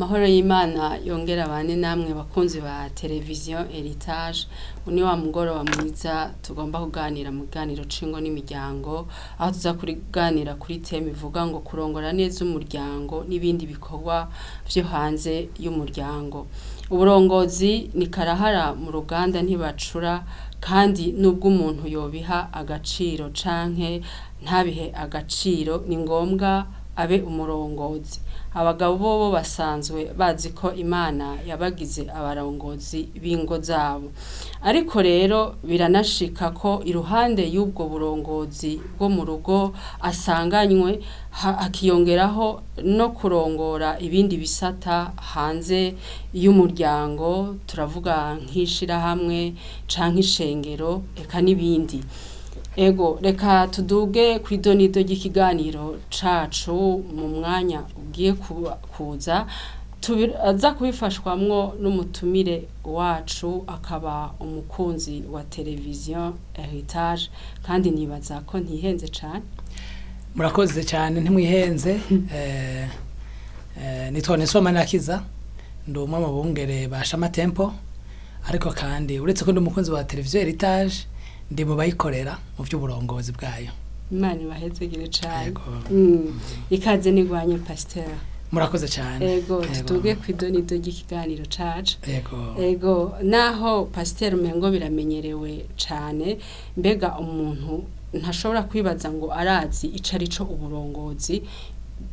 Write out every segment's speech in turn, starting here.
Amahoro y'Imana yongera abane namwe bakunzi ba televiziyo Heritage. Ni wa mugoroba mwiza tugomba kuganira mu kiganiro c'ingo n'imiryango, aho tuza kuganira kuri teme ivuga ngo kurongora neza umuryango n'ibindi bikorwa vyo hanze y'umuryango. Uburongozi ni karahara mu ruganda ntibacura, kandi nubwo umuntu yobiha agaciro canke ntabihe agaciro, ni ngombwa abe umurongozi. Abagabo bobo basanzwe bazi ko Imana yabagize abarongozi b'ingo zabo. Ariko rero biranashika ko iruhande y'ubwo burongozi bwo mu rugo asanganywe, hakiyongeraho no kurongora ibindi bisata hanze y'umuryango, turavuga nk'ishirahamwe canke ishengero, eka n'ibindi. Ego, reka tuduge kw'idonido ry'ikiganiro cacu mu mwanya ugiye kuza, tuza kubifashwamwo n'umutumire wacu akaba umukunzi wa televiziyo Heritage, kandi nibaza ko ntihenze cane. Murakoze cyane, ntimwihenze. Nitwa Onesphore Manirakiza, ndi umwe mu bungere ba Shama Temple, ariko kandi uretse ko ndi umukunzi wa televiziyo Heritage, ndi mu bayikorera mu vy'uburongozi bwayo. Imana ibahezegere cane. Yego. Ikaze nigwanye, Pasteur. Murakoze cyane. Ego, tuduge kw'idonido ry'ikiganiro cacu. Yego. Ego, naho Pasteur umengo biramenyerewe cane, mbega umuntu ntashobora kwibaza ngo arazi ico arico uburongozi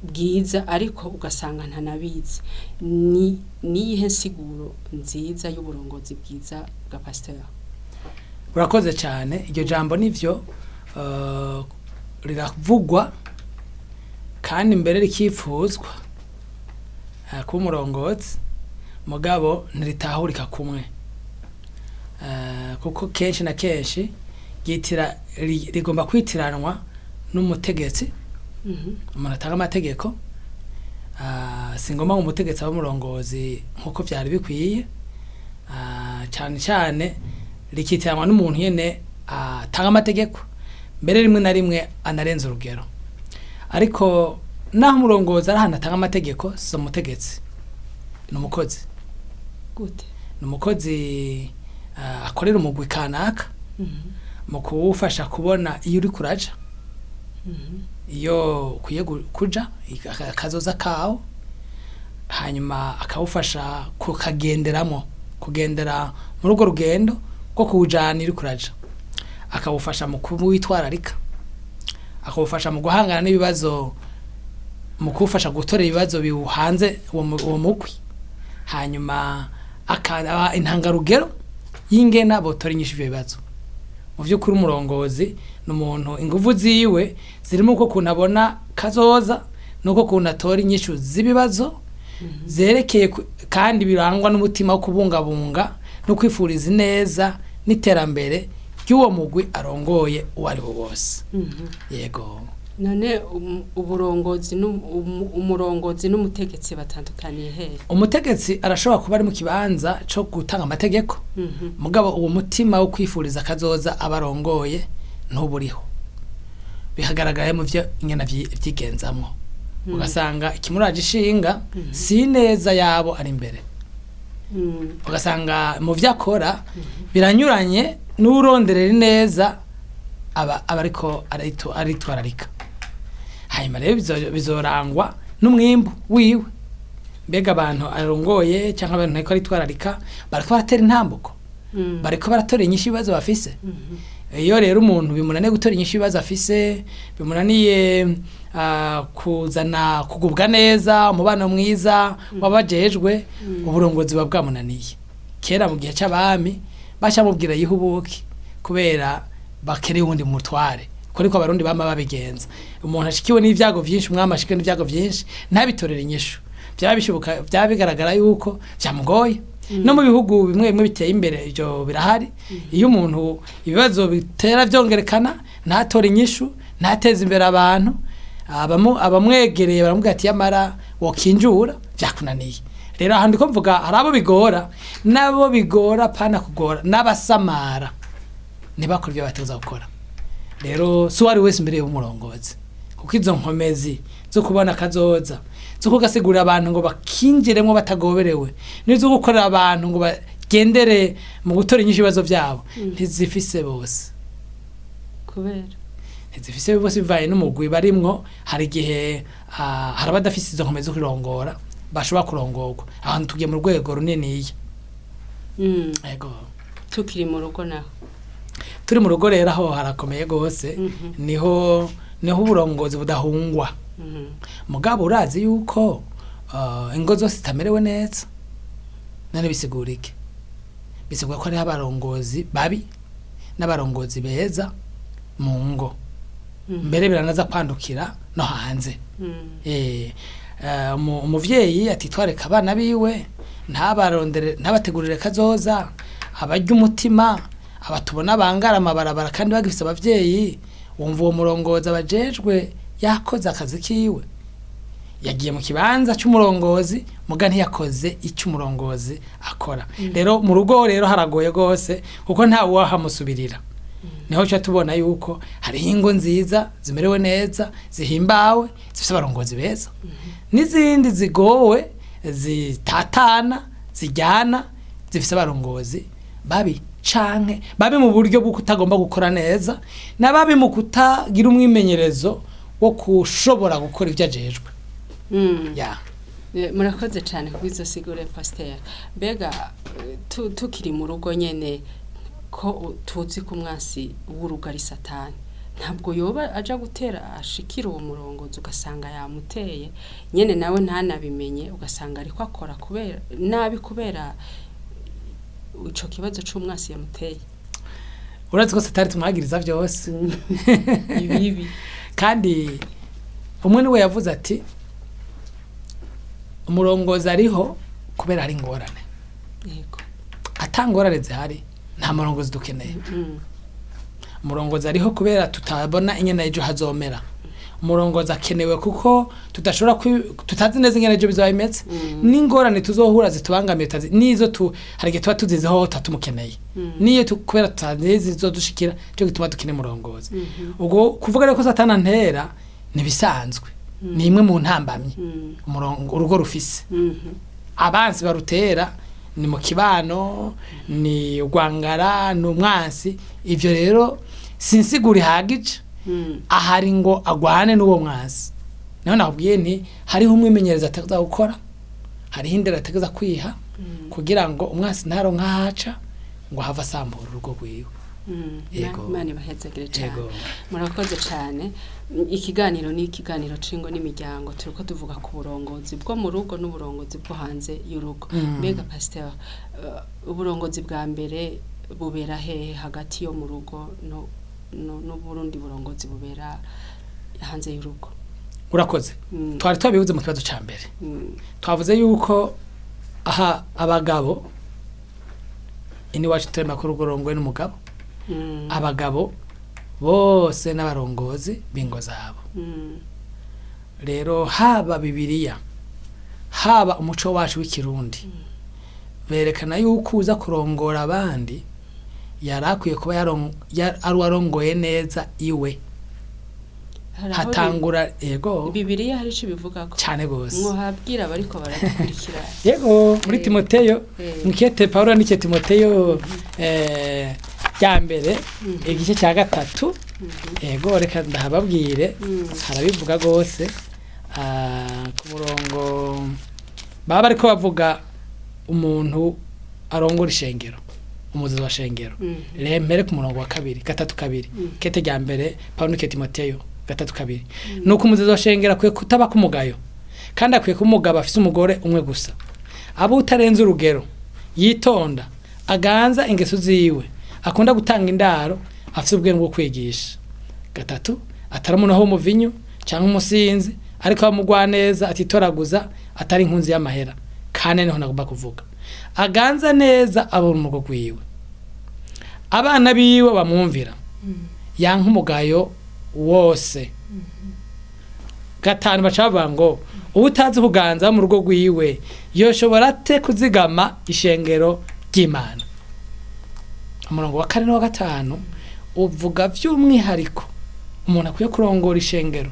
bwiza, ariko ugasanga ntanabizi. Ni niyihe nsiguro nziza y'uburongozi bwiza bwa Pasteur? Urakoze cyane. Iryo jambo nivyo, riravugwa kandi mbere rikipfuzwa, kuba umurongozi, mugabo ntiritahurika kumwe. Kuko kenshi na kenshi ryitira rigomba kwitiranwa n'umutegetsi, umuntu atanga amategeko. Si ngombwa ngo umutegetsi abe umurongozi nk'uko vyari bikwiye. Cane cane rikitiranwa n'umuntu nyene atanga amategeko, mbere rimwe na rimwe anarenza urugero. Ariko naho umurongozi ari ahantu atanga amategeko, si umutegetsi, ni umukozi. Gute? Ni umukozi akorera umugwi kanaka mu kuwufasha kubona iyo uriko uraja, iyo ukwiye kuja, akazoza kawo, hanyuma akawufasha kukagenderamo, kugendera muri urwo rugendo rwo kuwujana iyo uriko uraja, akawufasha mu kuwitwararika, akawufasha mu guhangana n'ibibazo, mu kuwufasha gutora ibibazo biwuhanze uwo mugwi, hanyuma akaba intangarugero y'ingena botora inyishu ivyo bibazo. Mu vy'ukuri umurongozi ni umuntu inguvu ziwe zirimo uko kuntu abona kazoza nuko kuntu atora inyishu z'ibibazo zerekeye kandi birangwa n'umutima wo kubungabunga no kwifuriza ineza n'iterambere ry'uwo mugwi arongoye uwo ari wo wose. Yego. None uburongozi umurongozi n'umutegetsi batandukaniye hehe? Umutegetsi arashobora kuba ari mu kibanza co gutanga amategeko, mugabo uwo mutima wo kwifuriza kazoza abarongoye ntuburiho, bihagaragara mu vyo ingene vyigenzamwo, ugasanga ikimuraje ishinga si neza yabo ari imbere, ugasanga mu vyo akora biranyuranye n'uronderera neza aba ariko aritwararika. Hanyuma rero bizorangwa n'umwimbu wiwe. Mbega abantu arongoye cyangwa abantu ariko aritwararika bariko baratera intambuko, bariko baratora inyishu ibibazo bafise? Iyo rero umuntu bimunaniye gutora inyishu ibibazo afise, bimunaniye kuzana kugubwa neza, umubano mwiza w'abajejwe, uburongozi buba bwamunaniye. Kera mu gihe c'abami bacamubwira yihubuke kubera bakereye uwundi mutware, ko niko abarundi bama babigenza. Umuntu ashikiwe n'ivyago vyinshi, umwami ashikiwe n'ivyago vyinshi ntabitorere inyishu, vyaba bishoboka, vyaba bigaragara yuko vyamugoye. No mu bihugu bimwe bimwe biteye imbere ivyo birahari. Iyo umuntu ibibazo bitera vyongerekana ntatore inyishu, ntateze imbere abantu, abamwegereye baramubwira ati yamara wokinjura vyakunaniye. Rero aha ndiko mvuga hari abo bigora, n'abo bigora pana kugora, n'abasamara ntibakora ivyo bategerezwa gukora. Rero si uwari wese imbere y'umurongozi. Kuko izo nkomezi zo kubona kazoza, zo kugasigurira abantu ngo bakinjiremo batagoberewe, n'izo gukorera abantu ngo bagendere mu gutora inyishu ibibazo byabo, ntizifise bose. Kubera? Ntizifise bose bivanye n'umugwi barimwo. Hari igihe hari abadafise izo nkomezi zo kurongora bashobora kurongorwa. Ahantu tugiye mu rwego runiniya. Yego. Tukiri mu rugo naho? Turi mu rugo rero, aho harakomeye rwose. Niho uburongozi budahungwa. Mugabo urazi yuko ingo zose zitamerewe neza. None bisigura iki? Bisigura ko hariho abarongozi babi n'abarongozi beza mu ngo. Mbere biranaza kwandukira no hanze. Umuvyeyi atitwareka abana biwe, ntabarondere, ntabategurire kazoza, abarya umutima, abatubona bangara amabarabara kandi bagifise abavyeyi, wumva uwo murongozi abajejwe yakoze akazi kiwe? Yagiye mu kibanza c'umurongozi, muga ntiyakoze icyo umurongozi akora. Rero mu rugo rero haragoye rwose, kuko nta wahamusubirira. Niho tuca tubona yuko hariho ingo nziza zimerewe neza, zihimbawe, zifise abarongozi beza, n'izindi zigowe, zitatana, zijyana, zifise abarongozi babi, canke babi mu buryo bwo kutagomba gukora neza, na babi mu kutagira umwimenyerezo wo kushobora gukora ibyo ajejwe. Ya. Murakoze cyane kubw'izo sigure, pasiteri. Mbega tukiri mu rugo nyene, ko tuzi ko umwansi w'urugo ari Satani, ntabwo yoba aja gutera ashikira uwo murongozi, ugasanga yamuteye nyene, nawe ntanabimenye, ugasanga ariko akora kubera nabi, kubera ico kibazo c'umwansi yamuteye? Urazi ko Satani tumwagiriza byose ibibi. Kandi umwe niwe yavuze ati: "Umurongozi ariho kubera hari ingorane." Ata ngorane zihari, nta murongozi dukeneye. Umurongozi ariho kubera tutabona ingene ejo hazomera. Umurongozi akenewe kuko tudashobora tutazi neza ingene ejo bizaba bimeze, n'ingorane tuzohura zitubangamiye tutazi n'izo tu hari igihe tuba tuziziho tutatumukeneye. Niyo kubera tutazi zizodushikira, cyo gituma dukeneye umurongozi. Ubwo kuvuga rero ko Satani antera ntibisanzwe, ni imwe mu ntambamyi umurongo urugo rufise. Abansi barutera ni mu kibano, ni ugwangara, ni umwansi. Ivyo rero sinsigura ihagije ahari ngo agwane n'uwo mwansi. Naho nakubwiye nti hariho umwimenyereza ategereza gukora, hariho indero ategereza kwiha, kugira ngo umwansi ntaronke ahaca ngo ahave asambura urugo rwiwe. Yego. Imana ibahezagire cyane. Yego. Murakoze cyane. Ikiganiro ni ikiganiro c'ingo n'imiryango. Turiko tuvuga ku burongozi bwo mu rugo n'uburongozi bwo hanze y'urugo. Mbega pasiteri, uburongozi bwa mbere bubera hehe hagati yo mu rugo no n'uburundi burongozi bubera hanze y'urugo? Urakoze. Twari twabivuze mu kibazo ca mbere. Twavuze yuko aha abagabo ini wacu turema ko urugo rurongowe n'umugabo. Abagabo bose n'abarongozi b'ingo zabo. Rero haba Bibiliya, haba umuco wacu w'Ikirundi, berekana yuko uza kurongora abandi yari akwiye kuba ari uwarongoye neza iwe. Hari aho Hatangura, yego. Bibiliya hari ico ibivugako? Cane gose. Mwohabwira abariko baradukurikira. Yego, muri Timoteyo, mukete Paulo yandikiye Timoteyo rya mbere, igice cya 3. Yego, reka ndahababwire. Harabivuga gose. Ku murongo baba bariko bavuga umuntu arongora ishengero, umuyobozi wa shengero. Rempere ku murongo wa 2, 3 2. Kete rya mbere Paulo yandikiye Timoteyo 3:2. Nuko umuyobozi wa shengero akwiye kutaba kumugayo, kandi akwiye kuba umugabo afise umugore umwe gusa, abo utarenze urugero, yitonda, aganza ingeso ziwe, akunda gutanga indaro, afise ubwenge bwo kwigisha. 3, atari umuntu w'umuvinyu cyangwa umusinzi, ariko abamugwaneza, atitoraguza, atari inkunzi y'amahera. 4, niho nagomba kuvuga: aganza neza abo mu rugo rwiwe, abana biwe bamwumvira, yanka umugayo wose. 5, baca bavuga ngo uwutazi kuganza mu rugo rwiwe yoshobora ate kuzigama ishengero ry'Imana? Umurongo wa 4 n'uwa 5 uvuga by'umwihariko umuntu akwiye kurongora ishengero.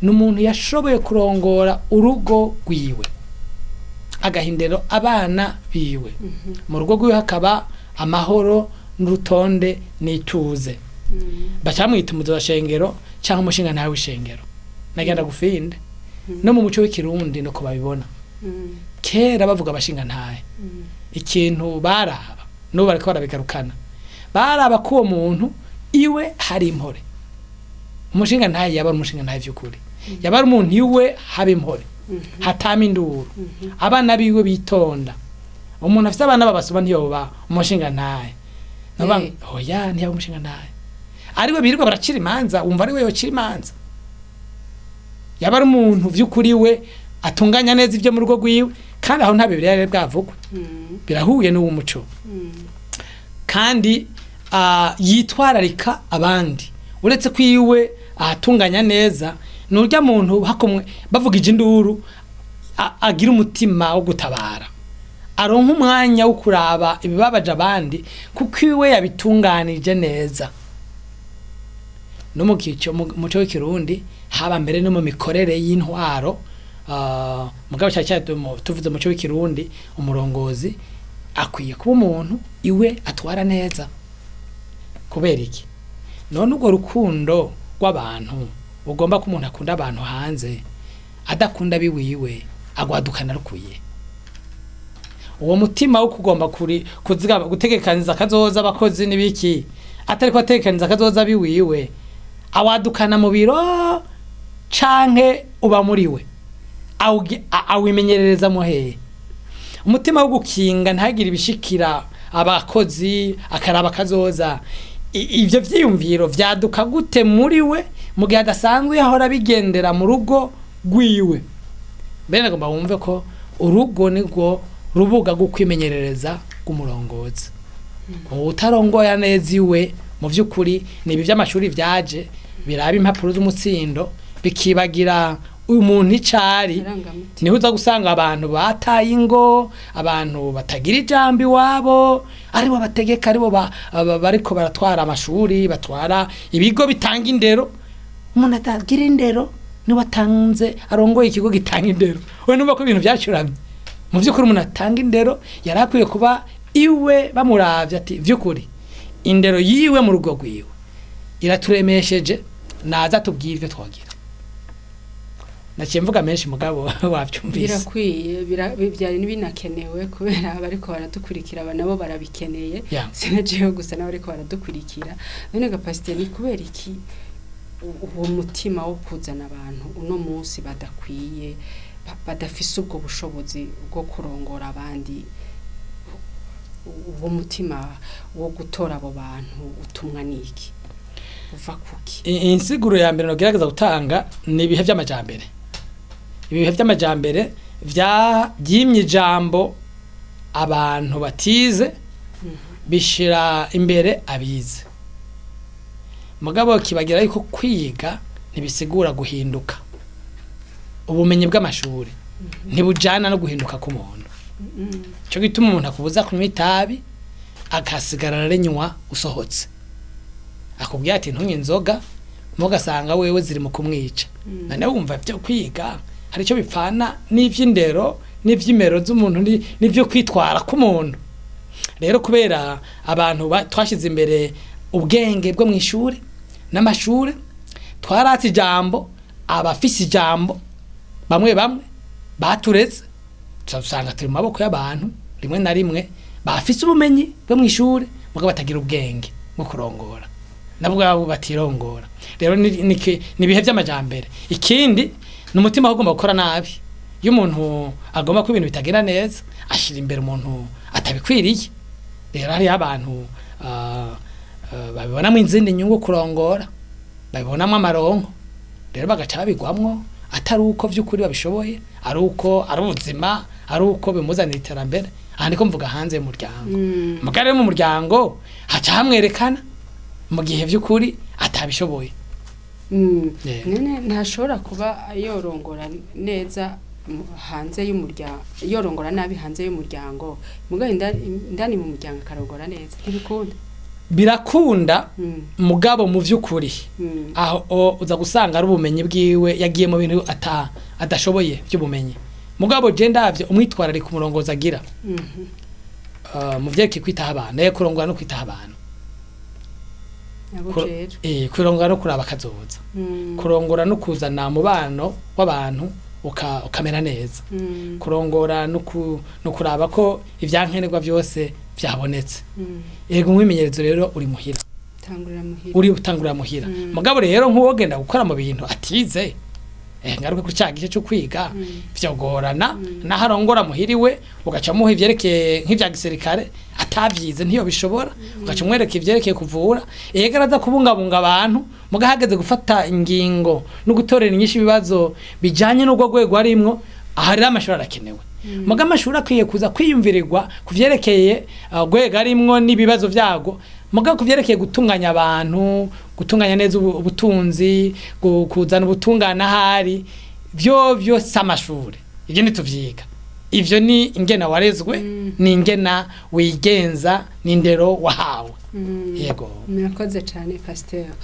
Ni umuntu yashoboye kurongora urugo rwiwe, agahindero abana biwe, mu rugo rwiwe hakaba amahoro n'urutonde n'ituze. Bacamwita umuzabashengero cyangwa umushinga ntawe w'ishengero. Nagenda gufinde no mu muco w'ikirundi nuko babibona. Kera bavuga abashinga ntahe, ikintu baraba n'ubu bariko barabigarukana, baraba ko uwo muntu iwe hari impore. Umushinga ntahe yaba ari umushinga ntahe vy'ukuri, yaba ari umuntu iwe haba impore, hatama induru, abana biwe bitonda. Umuntu afise abana babasuma ntiyoba umushinga ntahe. Navuga oya, ntiyaba umushinga ntahe ariwe birirwa baracira imanza, wumva ariwe yocira imanza. Yaba ari umuntu vy'ukuri we atunganya neza ibyo mu rugo rwiwe, kandi aho nta Bibiliya rero bwavugwa, birahuye n'uwo muco. Kandi yitwararika abandi, uretse ko iwe ahatunganya neza, ni urya muntu hakomwe bavugije induru agira umutima wo gutabara, aronka umwanya wo kuraba ibibabaje abandi kuko iwe yabitunganije neza. No mu muco w'ikirundi haba mbere no mu mikorere y'intwaro, mugabo cyari tuvuze umuco w'ikirundi, umurongozi akwiye kuba umuntu iwe atwara neza. Kubera iki? None urwo rukundo rw'abantu ugomba ko umuntu akunda abantu hanze adakunda biwiwe, agwadukana rukuye uwo mutima wo kugomba kuri kuzigama gutegekaniza akazoza abakozi n'ibiki, atari ko ategekaniza akazoza biwiwe, awadukana mu biro canke uba muri we awimenyerereza muhehe? Umutima wo gukinga ntagire ibishikira abakozi, akaraba kazoza, ivyo vyiyumviro vyaduka gute muri we mu gihe adasanzwe yahora bigendera mu rugo rwiwe? Mbere nagomba wumve ko urugo nirwo rubuga rwo kwimenyerereza rw'umurongozi. Utarongoya neza iwe mu vy'ukuri, ni ibi vy'amashuri vyaje biraba impapuro z'umutsindo bikibagira umuntu icari. Amarangamutima. Niho uza gusanga abantu bataye ingo, abantu batagira ijambo iwabo, aribo bategeka, aribo bariko baratwara amashuri, batwara ibigo bitanga indero. Umuntu atagira indero niwe atanze arongoye ikigo gitanga indero. We numva ko ibintu vyacuramye. Mu vy'ukuri umuntu atanga indero yari akwiye kuba iwe bamuravye ati vy'ukuri indero yiwe mu rugo rwiwe iraturemesheje, naza tubwire ivyo twogira. Naciye mvuga menshi mugabo wavyumvise. Birakwiye, byari binakenewe kubera abariko baradukurikira aba nabo barabikeneye. Sinajeho gusa n'abariko baradukurikira. None ga pasiteri, ni kubera iki uwo mutima wo kuzana abantu uno munsi badakwiye, badafise ubwo bushobozi bwo kurongora abandi, uwo mutima wo gutora abo bantu utumwa niki, uva kuki? Insiguro ya mbere nogerageza gutanga ni ibihe vy'amajambere. Ibihe vy'amajambere vyimye ijambo abantu batize, bishira imbere abize. Mugabo kibagira yuko kwiga ntibisigura guhinduka. Ubumenyi bw'amashuri ntibujana no guhinduka k'umuntu. Ico gituma umuntu akubuza kunywa itabi akasigara arinywa usohotse. Akubwira ati ntunywe inzoga, mugasanga wewe ziri mu kumwica. None wumva byo kwiga hari icyo bipfana n'ivy'indero n'ivy'imero z'umuntu n'ivyo kwitwara k'umuntu? Rero kubera abantu twashize imbere ubwenge bwo mw'ishure n'amashure, twaratse ijambo abafise ijambo bamwe bamwe batureze, usanga turi mu maboko y'abantu rimwe na rimwe bafise ubumenyi bwo mw'ishure mugabo batagira ubwenge bwo kurongora, nabo ubwabo batirongora. Rero ni ibihe vy'amajambere. Ikindi ni umutima ugomba gukora nabi. Iyo umuntu agomba ko ibintu bitagenda neza, ashira imbere umuntu atabikwiriye. Rero hariho abantu babibonamwo izindi nyungu kurongora, babibonamwo amaronko, rero bagaca babigwamwo atari uko vy'ukuri babishoboye, ari uko ari ubuzima, ari uko bimuzanira iterambere. Aha ndiko mvuga hanze y'umuryango. Mugabo rero mu muryango haca hamwerekana mu gihe vy'ukuri atabishoboye. None ntashobora kuba yorongora neza hanze y'umuryango, yorongora nabi hanze y'umuryango, mugabo indani mu muryango akarongora neza, ntibikunda? Birakunda, Mm. mugabo mu vy'ukuri aho uza gusanga ari ubumenyi bwiwe yagiye mu bintu adashoboye by'ubumenyi. Mugabo je ndavye umwitwarariko umurongozi agira mu vyerekeye kwitaho abantu, kurongora no kwitaho abantu. Abo ujejwe. Kurongora no kuraba akazoza, kurongora no kuzana mubano w'abantu ukamera neza, kurongora no kuraba ko ivyankenerwa vyose vyabonetse. Yego, umwimenyerezo rero uri muhira. Tangurira muhira. Uri utangurira muhira. Mugabo rero nk'uwogenda gukora mu bintu atize, ngaruke kuri ca gice cyo kwiga, vyogorana. Naho arongora muhiriwe, ugaca muha ivyerekeye nk'ivya gisirikare atavyize, ntiyo bishobora. Ugaca umwereka ivyerekeye kuvura, ega araza kubungabunga abantu, muga hageze gufata ingingo no gutorera inyishu ibibazo bijanye n'urwo rwego arimwo, aha rero amashuri arakenewe. Muga amashuri akwiye kuza kwiyumvirirwa ku vyerekeye urwego arimwo n'ibibazo vyago. Muga ku vyerekeye gutunganya abantu, gutunganya neza ubutunzi, kuzana ubutungane ahari, vyo si amashuri. Ivyo ntituvyiga, ivyo ni ingena warezwe, ni ingena wigenza, ni indero wahawe. Yego. Murakoze cyane, pasiteri,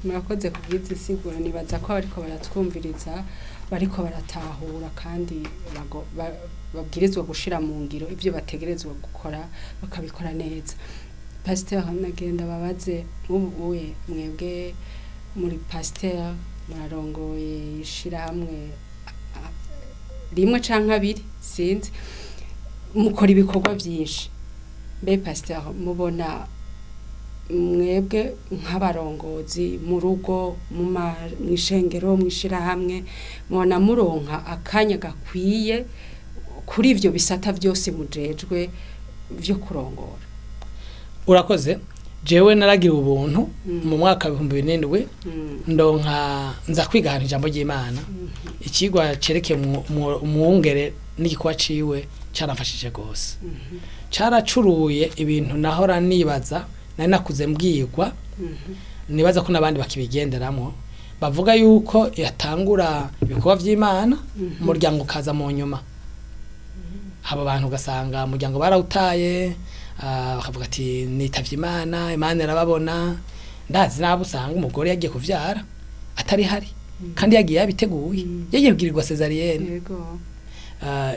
murakoze kubwiza insiguro. Nibaza ko bariko baratwumviriza bariko baratahura kandi babwirizwa gushira mu ngiro ibyo bategerezwa gukora, bakabikora neza. Pasiteri, nagenda babaze nk'ubu uye mwebwe muri pasiteri, murarongoye ishirahamwe rimwe canke abiri, sinzi, mukora ibikorwa byinshi. Mbe pasiteri, mubona mwebwe nk'abarongozi mu rugo, mw'ishengero, mw'ishirahamwe, mubona muronka akanya gakwiye kuri ivyo bisata byose mujejwe vyo kurongora? Urakoze. Jewe naragira ubuntu mu mwaka 2007, ndonka nza kwiga ahantu ijambo ry'Imana, ikigwa cerekeye umwungere n'igikorwa ciwe. Caramfashije gose, caracuruye ibintu nahora nibaza, nari nakuze mbwirwa, nibaza ko n'abandi bakibigenderamwo, bavuga yuko yatangura ibikorwa vy'Imana, umuryango ukaza mu nyuma. Abo bantu ugasanga umuryango barawutaye, bakavuga ati: "Nitavye Imana, Imana irababona." Ndazi nabo usanga umugore yagiye kuvyara atari hari, kandi yagiye yabiteguye, yagiye kugirirwa césarienne.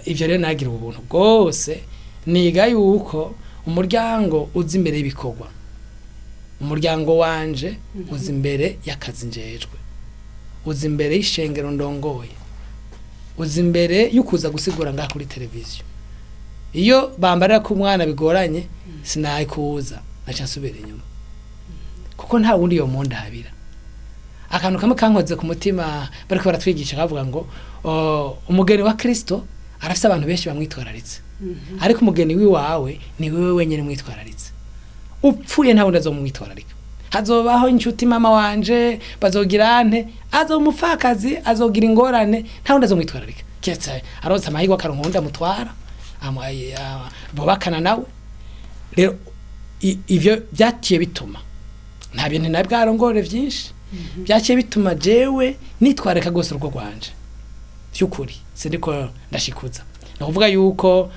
Ivyo rero nagira ubuntu bwose, niga yuko umuryango uza imbere y'ibikorwa. Umuryango wanje uza imbere y'akazi njejwe, uza imbere y'ishengero ndongoye, uza imbere y'ukuza gusigura ngaha kuri televiziyo. Iyo bambarira ko umwana bigoranye sinayikuza, naca nsubira inyuma, kuko nta wundi yo mundabira. Akantu kamwe kankoze ku mutima bariko baratwigisha, kavuga ngo: "Oh, umugeni wa Kristo arafise abantu benshi bamwitwararitse, ariko umugeni wiwawe ni wewe wenyene mwitwararitse. Upfuye nta wundi azomwitwararika. Hazobaho inshuti, mama wanje bazogira nte, azoba umupfakazi, azogira ingorane, nta wundi azomwitwararika, keretse aronse amahirwe akaronka uwundi amutwara, bubakana nawe." Rero ivyo byaciye bituma nta bintu na bwarongore vyinshi, byaciye bituma jewe nitwareka gose urugo rwanje. By'ukuri sindiko ndashikuza, ni ukuvuga yuko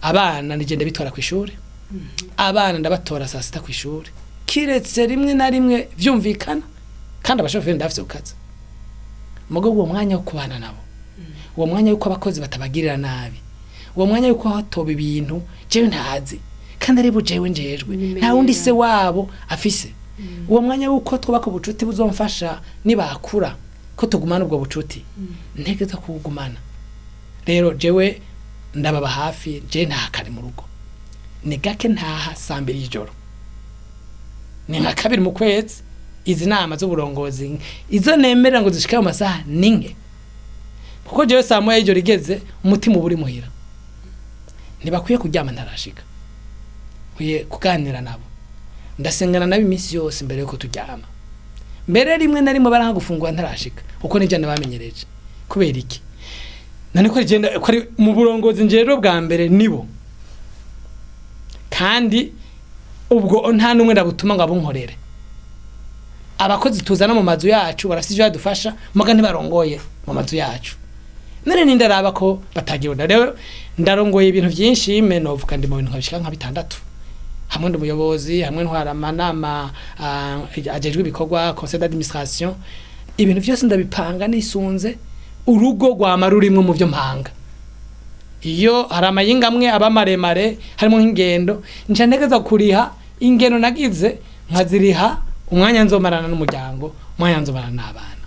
abana nigenda bitwara ku ishuri, abana ndabatora saa sita ku ishuri, kiretse rimwe na rimwe vyumvikana, kandi abashoferi ndafise kukazi. Mugo uwo mwanya wo kubana nabo, uwo mwanya yuko abakozi batabagirira nabi, uwo mwanya yuko hatoba ibintu jewe ntazi kandi ari jewe njejwe, nta wundi se wabo afise, uwo mwanya wuko twubaka ubucuti buzomfasha nibakura ko tugumana ubwo bucuti, ntegereza kuwugumana. Rero jewe ndababa hafi. Je ntaha kare mu rugo, ni gake ntaha saa 2 y'ijoro, ni nka kabiri mu kwezi. Izi nama z'uburongozi izo nemerera ngo zishike mu masaha ni nke, kuko jewe saa 1 y'ijoro igeze umutima uba uri muhira. Ntibakwiye kuryama ntarashika, nkwiye kuganira nabo, ndasengana nabo iminsi yose mbere yuko turyama. Mbere rimwe na rimwe baranka gufungura ntarashika, kuko nivyo nabamenyereje. Kubera iki none? Ko rigenda ko ari mu burongozi njejwe bwa mbere nibo, kandi ubwo nta n'umwe ndabutuma ngo abunkorere. Abakozi tuzana mu mazu yacu barafite ivyo badufasha, muga ntibarongoye mu mazu yacu. None ninde araba ko batagira? Rero ndarongoye ibintu vyinshi, me novuga ndi mu bintu nkabishika nka bitandatu. Hamwe ndi umuyobozi, hamwe ntwara amanama ajejwe ibikorwa, conseil d'administration. Ibintu byose ndabipanga nisunze urugo rwama rurimwo mu byo mpanga. Iyo hari amayinga amwe aba maremare harimo nk'ingendo, nca ntegeza kuriha ingendo nagize, nkaziriha umwanya nzomarana n'umuryango, umwanya nzomarana n'abana.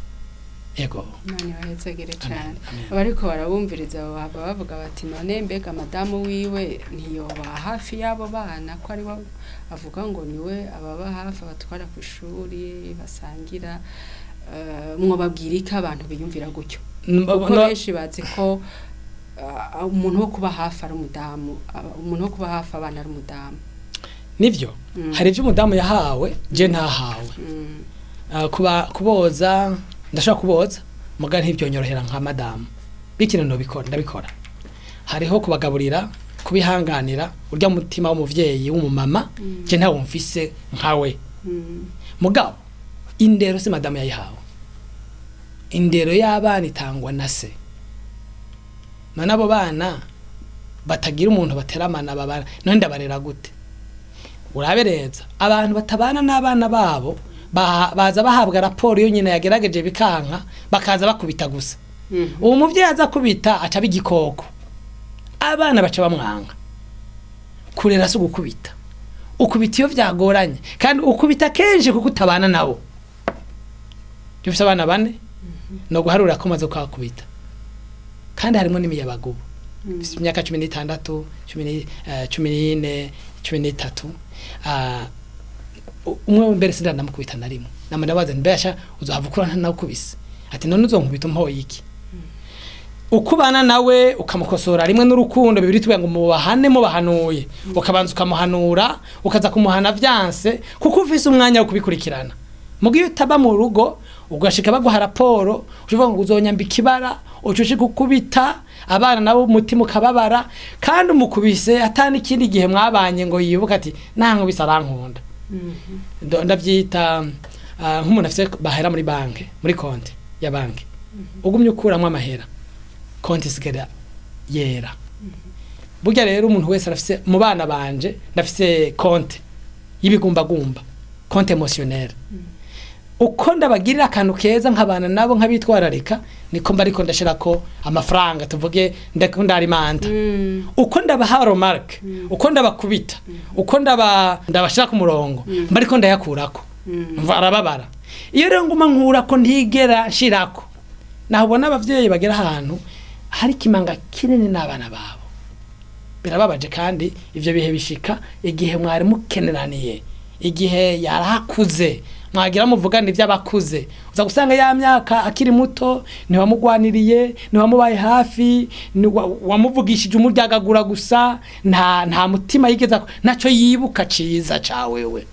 Yego. Imana ibahezagire cane. Amen. Abariko barabumviriza baba bavuga bati: "None mbega madamu wiwe ntiyoba hafi y'abo bana, ko ari we avuga ngo niwe ababa hafi, abatwara ku ishuri, basangira?" Mwobabwira iki abantu biyumvira gutyo? Kuko benshi bazi ko umuntu wo kuba hafi ari umudamu, umuntu wo kuba hafi abana ari umudamu. Nivyo. Hari ivyo umudamu yahawe je ntahawe. Kuba kuboza, ndashobora kuboza, muga ntivyonyorohera nka madamu. Bikino nobikora, ndabikora. Hariho kubagaburira, kubihanganira, urya mutima w'umuvyeyi w'umumama je ntawo mfise nkawe. Mugabo indero si madamu yayihawe. Indero y'abana itangwa na se. None abo bana batagira umuntu bateramana babana, none ndabarera gute? Urabereza abantu batabana n'abana babo, baza bahabwa raporo iyo nyina yagerageje bikanka, bakaza bakubita gusa. Uwo muvyeyi aza kubita aca aba igikoko, abana baca bamwanga. Kurera si ugukubita. Ukubita iyo vyagoranye, kandi ukubita kenshi kuko utabana nabo. Iyo ufise abana bane, no guharura ko umaze kuhakubita, kandi harimo n'imiyabaga ubu. Mfise imyaka 16, 14, 13. Umwe mbere sindanamukubita na rimwe. Nama ndabaza nti: "Mbesha uzohava ukura ntanakubise?" Ati: "None uzonkubita umpoye iki?" Ukubana nawe ukamukosora rimwe n'urukundo. Bibiri tuvuga ngo mubahane mubahanuye, ukabanza ukamuhanura, ukaza kumuhana vyanse, kuko ufise umwanya wo kubikurikirana. Muga iyo utaba mu rugo, ugashika baguha raporo, uvuga ngo uzonyambika ibara, uca ushika ukubita abana nabo, umutima ukababara, kandi umukubise atani ikindi gihe mwabanye ngo yibuke ati: "Nankubise arankunda." Ndavyita nk'umuntu afise bahera muri banke, muri konti ya banke. Ugumye ukuramwo amahera, konti isigara yera. Burya rero umuntu wese arafise. Mu bana banje ndafise konti y'ibigumbagumba, compte émotionnel. Uko ndabagirira akantu keza, nkabana nabo, nkabitwararika, niko mba ariko ndashirako amafaranga, tuvuge ndarimanta. Uko ndabaha remarque, uko ndabakubita, uko ndabashira ku murongo, mba ariko ndayakurako. Mva arababara. Iyo rero nguma nkurako, ntigera nshirako. Naho ubona abavyeyi bagera ahantu hari ikimanga kinini n'abana babo, birababaje. Kandi ivyo bihe bishika igihe mwari mukeneraniye, igihe yarakuze, mwagira muvugana ivy'abakuze. Uza gusanga ya myaka akiri muto ntiwamugwaniriye, ntiwamubaye hafi, wamuvugishije umuryagagura gusa, nta mutima yigeze ntaco yibuka ciza cawewe.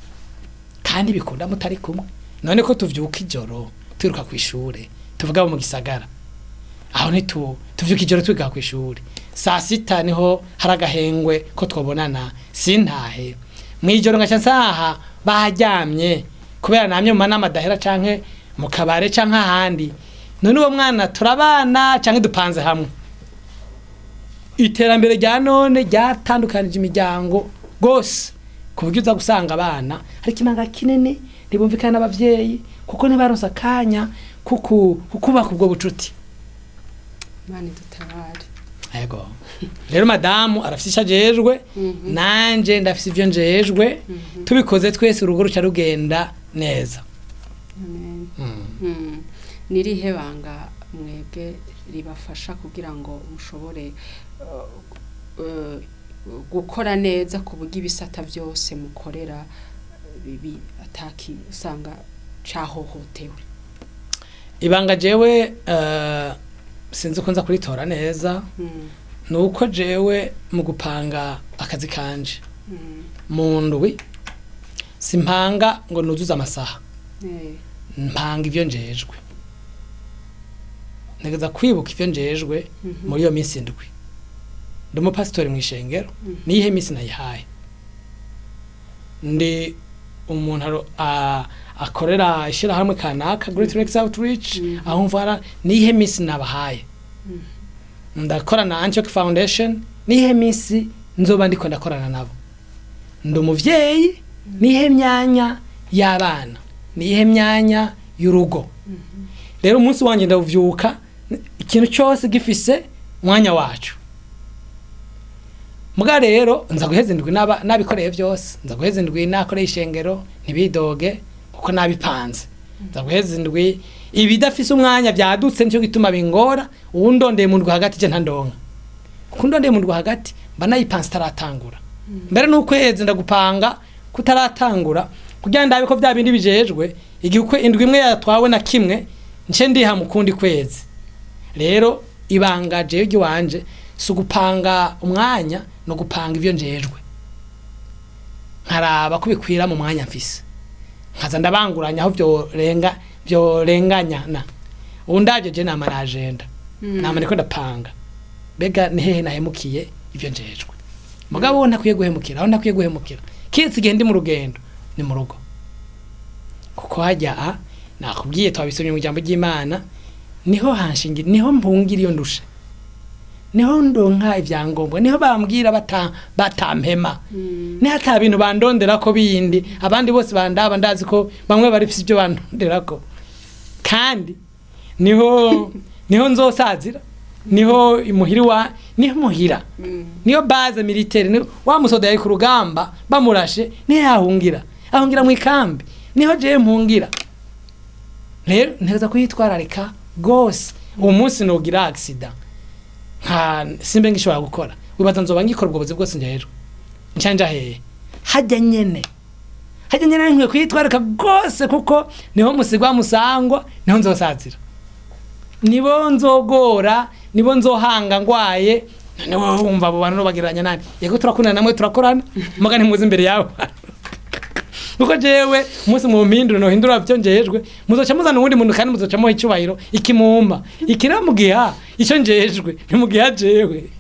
Kandi bikunda mutari kumwe. None ko tuvyuka ijoro twiruka kw'ishure, tuvuga abo mu gisagara aho, ntitu tuvyuka ijoro twiga kw'ishure, saa sita niho hari agahengwe ko twobonana. Sintahe mwijoro ngaca nsaha baryamye kubera namye mu manama adahera, canke mu kabare, canke ahandi. None uwo mwana turabana canke dupanze hamwe? Iterambere rya none ryatandukanije imiryango gose, ku buryo uza gusanga abana hari ikimanga kinini, ntibumvikana n'abavyeyi kuko ntibaronse akanya kukubaka ubwo bucuti. Imana idutabare. Yego. Rero madamu arafise ico ajejwe, nanje ndafise ivyo njejwe. Tubikoze twese, urugo ruca rugenda neza. Amen. Nirihe banga mwebwe ribafasha kugira ngo mushobore gukora neza, ku buryo ibisata byose mukorera bibi ataki usanga cahohotewe? Ibanga jewe, sinzi ko nza kuritora neza, ni uko jewe mu gupanga akazi kanje mu ndwi, simpanga ngo nuzuze amasaha. Mpanga ivyo njejwe. Ntegeza kwibuka ivyo njejwe muri iyo minsi indwi. Ndi umupasitori mw'ishengero, niyihe minsi nayihaye? Ndi umuntu akorera ishirahamwe kanaka, Great Lakes Outreach, aho mvara, niyihe minsi nabahaye? Ndakora na Antioch Foundation, niyihe minsi nzoba ndiko ndakorana nabo? Ndi umuvyeyi, nihe myanya y'abana, nihe myanya y'urugo. Rero umunsi wanje ndawuvyuka ikintu cyose gifise umwanya wacu. Muga rero nza guheza indwi nabikoreye byose, nza guheza indwi nakoreye ishengero ntibidoge kuko nabipanze. Nza guheza indwi ibidafise umwanya byadutse, nicyo gituma bingora. Uwundondeye mu ndwi hagati je ntandonka, kuko undondeye mu ndwi hagati mba nayipanze itaratangura. Mbere n'ukwezi ndagupanga kutaratangura kugira ndabe ko bya bindi bijejwe igihe uko indwi imwe yatwawe na kimwe nce ndiha mu kundi kwezi. Rero ibanga jewe ry'iwanje si ugupanga umwanya, no gupanga ivyo njejwe, nkaraba ko bikwira mu mwanya mfise, nkaza ndabanguranya aho vyorenga vyorenganya. Na ubu ndavyo je nama na agenda, nama ndiko ndapanga mbega ni hehe nahemukiye ivyo njejwe. Mugabo ntakwiye guhemukira aho ntakwiye guhemukira kiretse igihe ndi mu rugendo, ni mu rugo, kuko hajya a nakubwiye twabisomye mu ijambo ry'Imana, niho hanshingira, niho mpungira iyo ndushe, niho ndonka ibyangombwa, niho bambwira batampema, niho ata bintu bandonderako bindi. Abandi bose bandaba ndazi ko bamwe bari ibyo bandonderako, kandi niho nzosazira, niho imuhira wa niho muhira, niyo base militaire, ni wa musoda yari ku rugamba bamurashe niho yahungira, ahungira mu ikambi, niho jewe mpungira. Rero ntegereza kuyitwararika gose. Uwo munsi nogira accident nka simbe ngishobora gukora, wibaza nzoba ngikora ubwo buzi bwose njejwe nca nja hehe? Hajya nyene, hajya nyene nkwiye kuyitwararika gose, kuko niho musigwa musangwa, niho nzosazira, nibo nzogora, nibo nzohanga ngwaye. None wowe wumva abo bantu bagereranya nani? Yego turakundana namwe turakorana, muga ntimuzi imbere yawe, kuko jewe umunsi mumpindura nohindura byo njejwe, muzoca muzana uwundi muntu kandi muzoca muha icubahiro ikimumpa ikiramugiha ico njejwe ntimugiha jewe.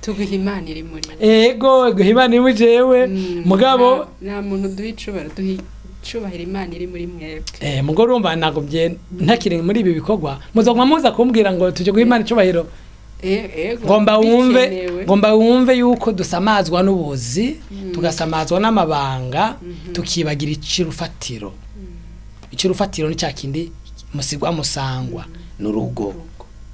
Tuguha Imana iri muri we. Ego, guha Imana iri muri jewe. Mugabo nta muntu duha icubahiro, duha icubahiro Imana iri muri mwebwe. Mugo urumva nagumye ntakiri muri ibi bikorwa, muzoguma muza kumbwira ngo tuje guha Imana icubahiro. Ego, ngomba wumve bikenewe. Ngomba wumve yuko dusamazwa n'ubuzi, tugasamazwa n'amabanga, tukibagira icirufatiro. Icirufatiro ni cya kindi musigwa musangwa n'urugo.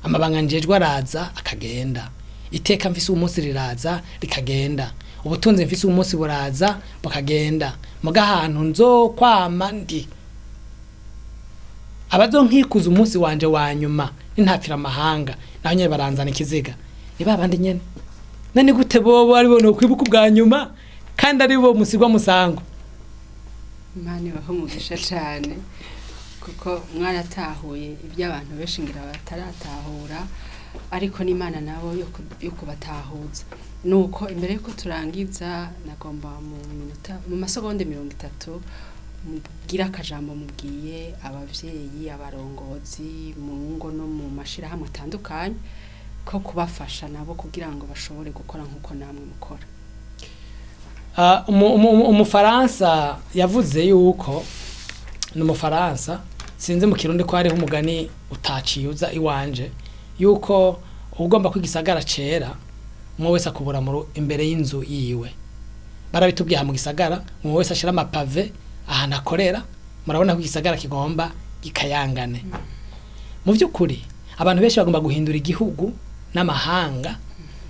Amabanga njejwe araza akagenda, iteka mfise umunsi riraza rikagenda, ubutunzi mfise umunsi buraza bukagenda. Muga ahantu nzokwama ndi abazonkikuza umunsi wanje wa nyuma nintapfira amahanga, naho nyene baranzana ikiziga ni babandi nyene. None gute bobo ari bo nokwibuka ubwa nyuma kandi ari bo musigwa musangwa? Imana ibahe umugisha cane, kuko mwaratahuye ibyo abantu benshi ngira bataratahura, ariko n'Imana nabo yo kubatahuza. Nuko imbere yuko turangiza, nagomba mu minota, mu masegonde 30, mubwire akajambo mubwiye abavyeyi, abarongozi mu ngo no mu mashirahamwe atandukanye, ko kubafasha nabo kugira ngo bashobore gukora nk'uko namwe mukora. Umufaransa yavuze yuko ni umufaransa, sinzi mu Kirundi ko hariho umugani utaciye uza iwanje, yuko ugomba ko igisagara cera umwe wese akubura imbere y'inzu yiwe. Barabitubwiye aha mu gisagara, umwe wese ashira amapave ahantu akorera, murabona ko igisagara kigomba gikayangane. Mu by'ukuri abantu benshi bagomba guhindura igihugu n'amahanga,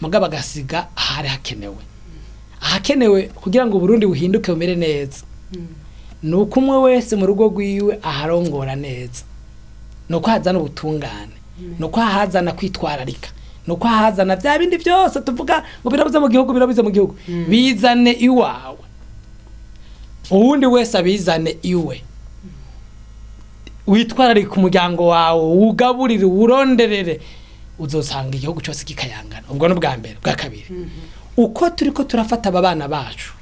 mugabo bagasiga ahari hakenewe. Ahakenewe kugira ngo Burundi buhinduke bumere neza ni uko umwe wese mu rugo rwiwe aharongora neza, ni uko hazana ubutungane, ni uko ahazana kwitwararika, ni uko ahazana bya bindi byose tuvuga ngo birabuze mu gihugu, birabuze mu gihugu. Bizane iwawe, uwundi wese abizane iwe, witwararike umuryango wawe, wugaburire, wuronderere, uzosanga igihugu cyose kikayangana. Ubwo ni ubwa mbere. Bwa kabiri, uko turiko turafata aba bana bacu,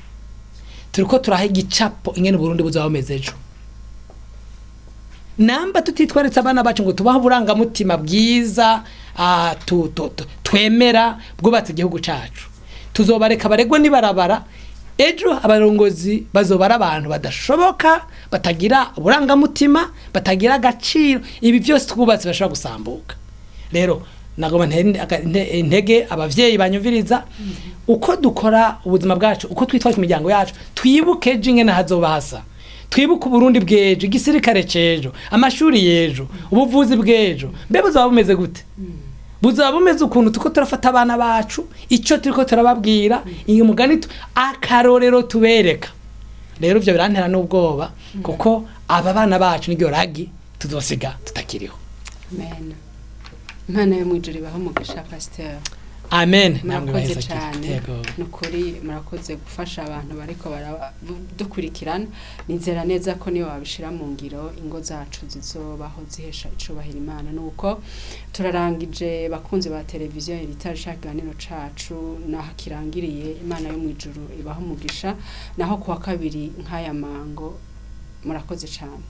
turiko turaha igicapo ingene Burundi buzaba bumeze ejo. Namba tutitwaritse abana bacu ngo tubahe uburangamutima bwiza, twemera bwubatse igihugu cacu, tuzobareka baregwe n'ibarabara. Ejo abarongozi bazoba ari abantu badashoboka, batagira uburangamutima, batagira agaciro. Ibi byose twubatse bashobora gusambuka. Rero Nagomba ntere intege abavyeyi banyumviriza, uko dukora ubuzima bwacu, uko twitwara ku miryango yacu, twibuke ejo ingene hazoba hasa, twibuke Uburundi bw'ejo, igisirikare c'ejo, amashuri y'ejo, ubuvuzi bw'ejo. Mbe buzaba bumeze gute? Buzaba bumeze ukuntu tuko turafata abana bacu, icyo turiko turababwira, iyi mugani akarorero tubereka. Rero ivyo birantera n'ubwoba, kuko aba bana bacu niryo ragi tuzosiga tutakiriho. Amen. Imana yo mwijuru ibahe umugisha, pasiteri. Amen, namwe. Murakoze Baheza. cyane. Yego. Ni ukuri murakoze gufasha abantu bariko baradukurikirana. Nizera neza ko niyo babishira mu ngiro, ingo zacu zizobaho zihesha icubahiro Imana. Nuko turarangije, bakunzi ba televiziyo Heritage, ikiganiro cacu naho kirangiriye. Imana yo mwijuru ibaho umugisha, naho kuwa kabiri nk'aya mango. Murakoze cyane.